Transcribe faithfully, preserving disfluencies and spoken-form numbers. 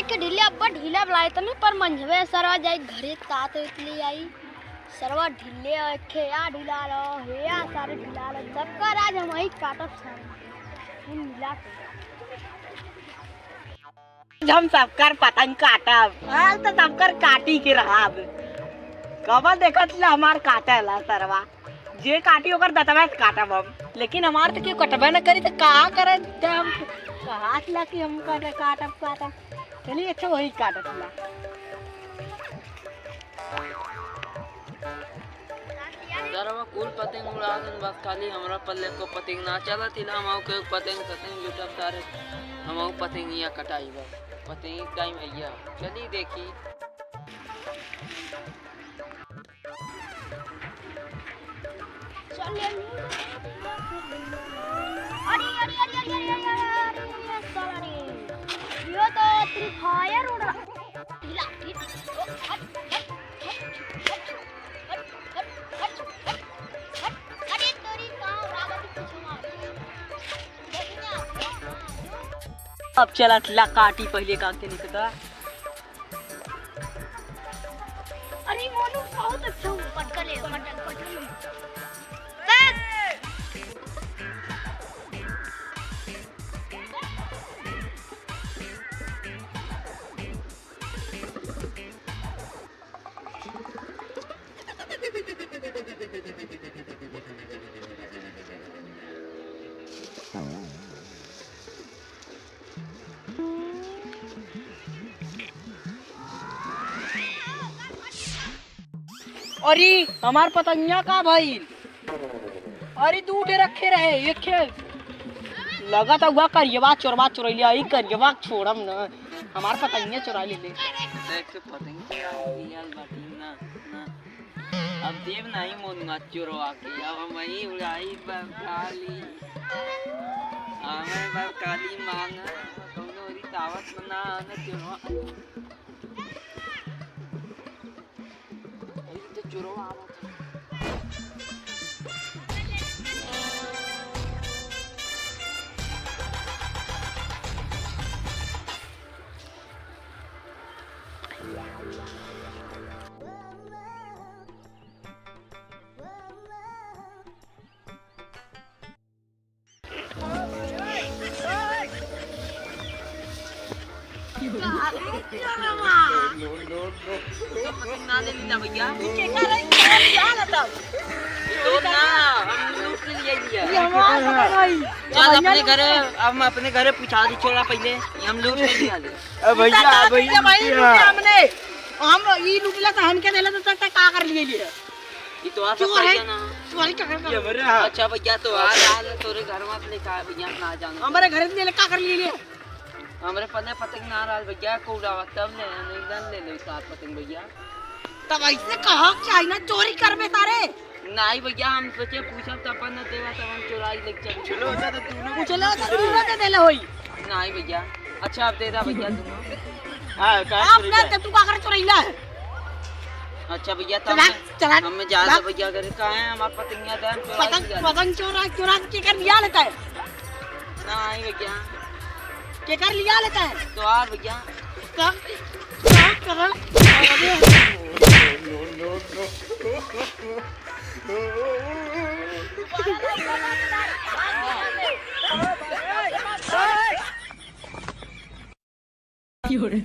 एक ढीले अब्बा ढीला बुलाए तनी पर मंझवे सरवा जाई घरे तात ले आई। सरवा ढीले है, खे या ढीला लो, हे या सारे ढीला लो, सबका राज हम ही काटब सारे। हम मिला के। हम सबकर पतंग काटब। आज तो सबकर काटी के रहब। कबल देखत ला हमार काटे ला सरवा। जे काटी ओकर दतवा से काटब हम। लेकिन हमार तो केहू कटबे न करी तो का करे? तो हम कहा ला कि हम काटे, काटब, काटब। चलिए, अच्छा वही काटत ला। सरवा कुल पतंग उड़ा देन, बस खाली हमरा पल्ले को पतंग ना चलत, इला हमहू के पतंग, पतंग जुटब सारे, हमहू पतंगिया कटाई बस। पतंग टाइम अइया, चली देखी। चल ले। अरे, अरे, अरे, साला रे। यो तो Free Fire उड़ रहा। हिला, हिला। ओ, हट, हट, हट। अरे, तेरी कहाँ उड़ा दी पीछे मार। अब चला ला काटी पहिले का के निकता। अरे मोनू, बहुत अच्छा हुआ। पटका ले, पटक, पटक ले। बस। अरे, हमार पतंगिया का भइल? अरे, दू ठे रखे रहे, एक ठे लगा था हुआ करियवा चोरवा चोरैलिया, ई करियवा छोड़म न, हमार पतंगिया चोरा ले ले। देख के पतंगिया दिया बाटी ना, ना। अब देव नहीं मोनुआ चोरवा के, अब हम वही उड़ाई बरकाली। हमें बरकाली मांगा, कौनो ओरी तावत ना आना चोरवा। अरे, तो चोरवा आवत है। चल अपने घरे, अब हम अपने घरे पूछा दी, छोड़ा पहिले, ये हम लूट के लिया ले। ए भैया, भैया, भैया, भैया। हमने, हम ई लूटला तो हमके देला तो तक का कर लिए लिए। ई तो आप चोर है। भैया ना। चोरी का कर ये मेरे हाथ। अच्छा भैया, तो आ, आ, तोरे घर में अपने का भैया ना जानो। हमारे घर में ले का कर लिए लिए। हमरे पल्ले पतंग ना रहल भैया, को उड़ावा तब ले, नहीं दन ले ले साथ पतंग भैया। तब ऐसे कहो कि आई ना चोरी करबे सारे। नहीं भैया, हम सोचे पूछब तब न देवा, तब हम चोराई लेके चल। चलो, अच्छा, तो दोनों पूछलो तो दोनों दे देले होई। नहीं भैया, अच्छा, आप दे दा भैया दोनों। हाँ, कहाँ आप चोरी ना, है? तो तू का कर चोरैला है? अच्छा भैया, तब चला, मैं, चला, हम में जा चला। भैया, अगर कहाँ है हमार पतंगिया, दे हम चोराई पतंग, लिया। पतंग चोरा, चोरा के कर लिया लेता है। नहीं भैया। केकर लिया लेता है? तो आ भैया। का, का करल? अरे।